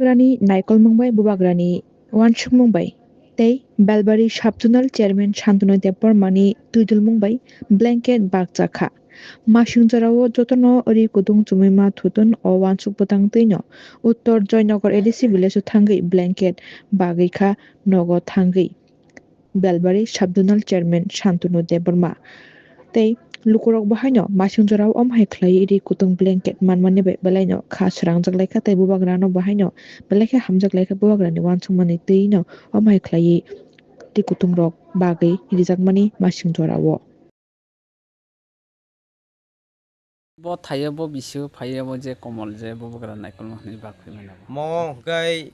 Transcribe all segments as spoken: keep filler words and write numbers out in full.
Rani naikolmung bai bubagrani uansukmung bai tei Belbari Sub-Zonal Chairman Shantanu Debbarmani twidulmung bai blanket bakjakha. Masing jorao jotono ri kutung chumui ma thutun o uansuk bwtang twino Uttor Joynagar A D C village o thangwi blanket bagwi kha nogo thangwi. Belbari Sub-Zonal Chairman Shantanu Debbarma tei lukurok bahaino masing jorao om hai khlaiwi ri kutung blanket manmani bai belaino kha srangjak laikha tei bubagrano bahaino belai khe hamjak laikha bubagrani uansukmani twino om hai khlaiwi ri kutungrok bagwi rijakmani masing jorao. Bo thaio, bo bisio phaio, bo je komol je bubagra naikolma hwnwi bak phai mano. Mo hwnkhe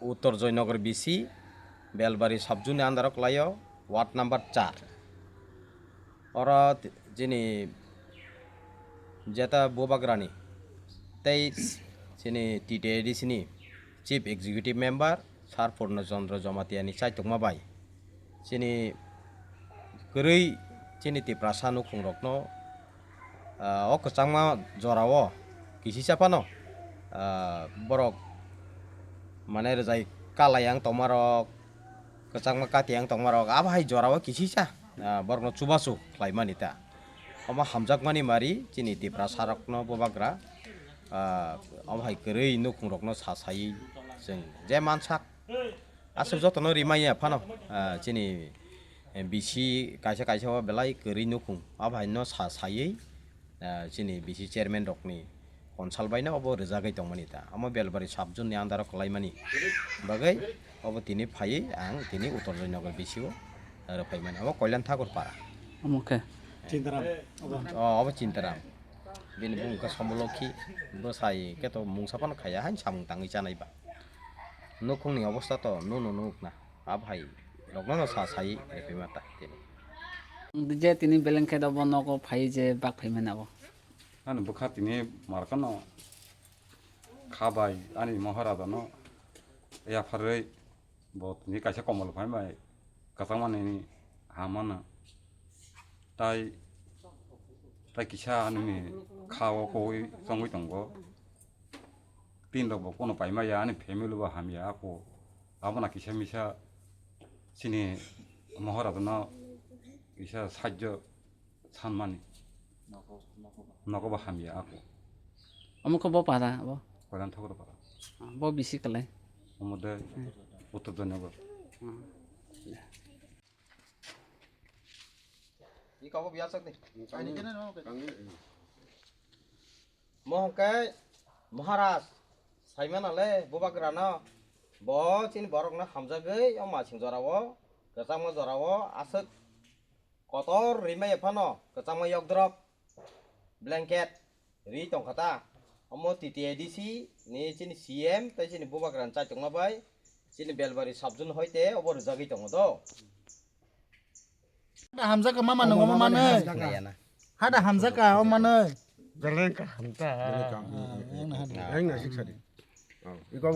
Uttor Joynagar B C, Belbari Sub-Zone ni under o kwlaio, ward number char. Oro t-, chini jeta bubagrani tei chini T T A D C ni Chief Executive Member Sir Purno Chandra Jamatia ni chaitokma bai chini kwrwi chini Tiprasa nukhungrokno, ah, o kwchangma jorao kisisa phano, ah, borok mane rwjai kalai ang tongmarok, kwchangma kati ang tongmarok, abo hai jorao kisisa, ah, borokno chubachu khlaimani ta. Omo hamjakmani mari chini Tiprasarokno bubagra, ah, omo hai kwrwi nukhungrokno sa saiwi chwng je mansak. Aswk jotono rimaya phano, ah, chini, eh, B C kaisa kaisa o belai kwrwi nukhung. Abo hai no sa saiwi, ah, chini B C chairman rokni konsal baino obo rwjagwi tongmani ta. Omo Belbari Sub-Zone ni under o kwlaimani bagwi obo tini phaiwi ang tini Uttor Joynagar B C o rwphaimani. Omo Koilan Thakur para. Omo khe? Chintaram. Oh, obo Chintaram. Bini bumung khe Somolokhi. Bwsai khe to mungsa phano khaiya, hain samung tangwi chanai ba. Nukhungni obostha to nuno nukna, a bhai rokno no sa sai rephima ta tini. Je tini blanket obo nogo phai je bak phai mano bo. Ani bwkha tini markano kha bai ani Maharaja no yapharwi bo tini kaisa komol phai bai kwchangmani hamano tai tai kisa ani kha o koi chongwi tongo. Tin rok bo kono paima ya, ani family bo hamya ako. Abo na kisa misa chini Maharaja no kisa sajjo sanmani. Nogo bo hamya ako. Omo khe bo para abo? Koilan Thakur para. Bo bisi kalai? Omo de Uttor Joynagar. Iko bo biya sak de. Mo hwnkhe Maharaj, saimano le bubagrano, bo chini borokno hamjagwi o masing jorao, kwchangma jorao aswk kotor rimaya phano kwchangma yokdrop, blanket ri tongkha ta. Omo T T A D C ni chini C M tei chini bubagrani chaitokma bai chini Belbari Sub-Zone hoite obo rwjagwi tongo do. Hada hamjaka mama nung omo manwi. Hada hamjaka omo manwi. Beleng ka hamta. Beleng ka. Beleng na sik sadi. Oh, iko